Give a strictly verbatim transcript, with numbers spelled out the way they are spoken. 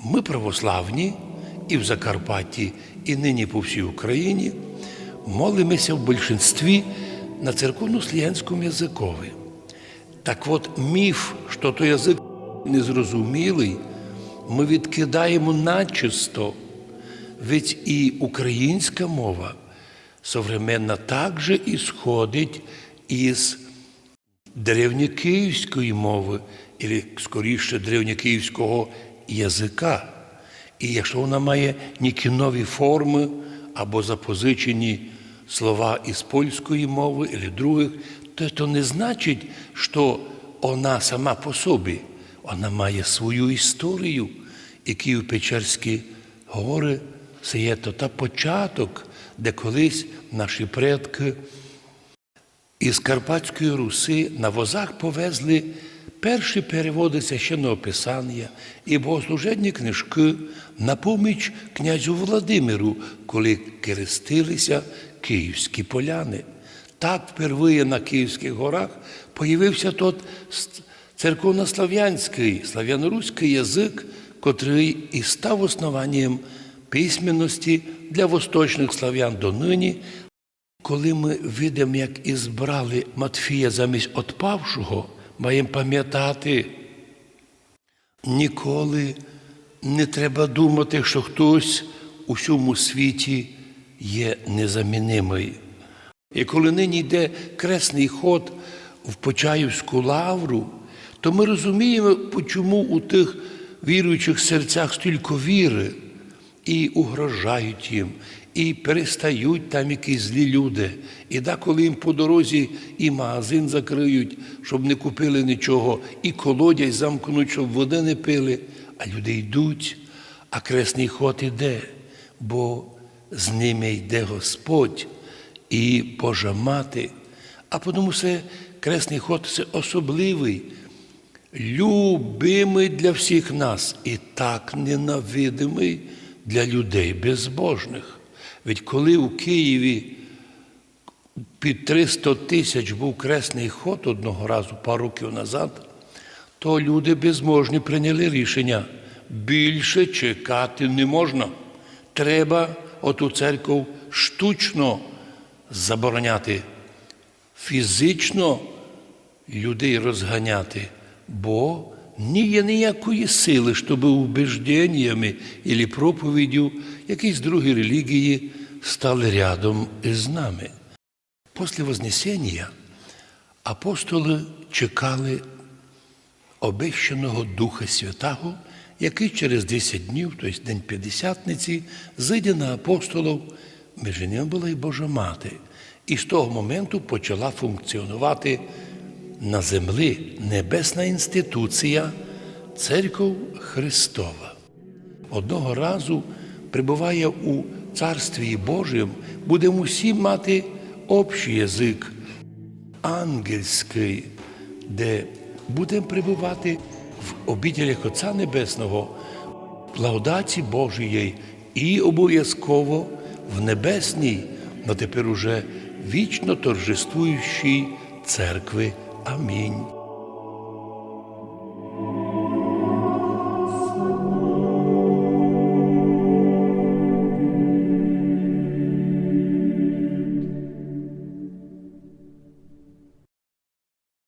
Мы православні і в Закарпатті, і нині по всій Україні молимося в большинстві на церковнославянському языкови. Так от, міф, што то язык незрозумілый, мы відкидаємо начисто, ведь і українська мова современна также ісходить із древньокиївської мовы, или скоріше древньокиївського языка. І якщо вона має некі нові формы або запозичені слова із польської мовы или другых, то то не значить, што вона сама по собі. Вона має свою історію. І Київ-Печерські горы — се є то та початок, де колись наші предкы із Карпатської Руси на возах повезли перші переводы Священного Писанія і богослужебні книжкы на поміч князю Владимиру, коли керестилися київські поляни. Так впервые на Київськых горах появився тот с-, церковнославянськый, славяноруськый язык, котрый і став основанієм письменности для восточных славян доныні. Коли мы видиме, як ізбрали Матфія замість отпавшого, маєм памятати, ніколи не треба думати, што хтось у сьому світі є незамінимый. І коли нині йде кресный ход в Почаївську лавру, то мы розумієме, почому у тых віруючых серцях стілько віры. І угрожають їм, і перестають там якісь злі люди. І деколи їм по дорозі і магазин закриють, щоб не купили нічого, і колодязь замкнуть, щоб воды не пили. А люди йдуть, а кресный ход іде, бо з ними йде Господь і Божа Мати. А потому се кресный ход — се особливый, любимый для всіх нас і так ненавидимый для людей безбожных. Ведь коли у Києві під триста тисяч быв кресный ход одного разу, пару років назад, то люди безбожні прийняли рішеня: більше чекати не можна. Треба оту церков штучно забороняти, фізично людей розганяти, бо не є ніякої силы, щобы убежденіями или проповіддю якісь другі релігії стали рядом із нами. После Вознесенія апостолы чекали обещаного Духа Святаго, якый через десять днів, то єсть День Пятдесятниці, зыйде на апостолов, межи ними была і Божа Мати. І з того моменту почала функціонувати на землі небесна інституція — Церков Христова. Одного разу, пребывая у Царстві Божім, будем усі мати общий язык, ангельськый, де будем пребывати в обителях Отця Небесного, благодаті Божієй і обовязково в небесній, но тепер уже вічно торжествующій церкви. Амінь.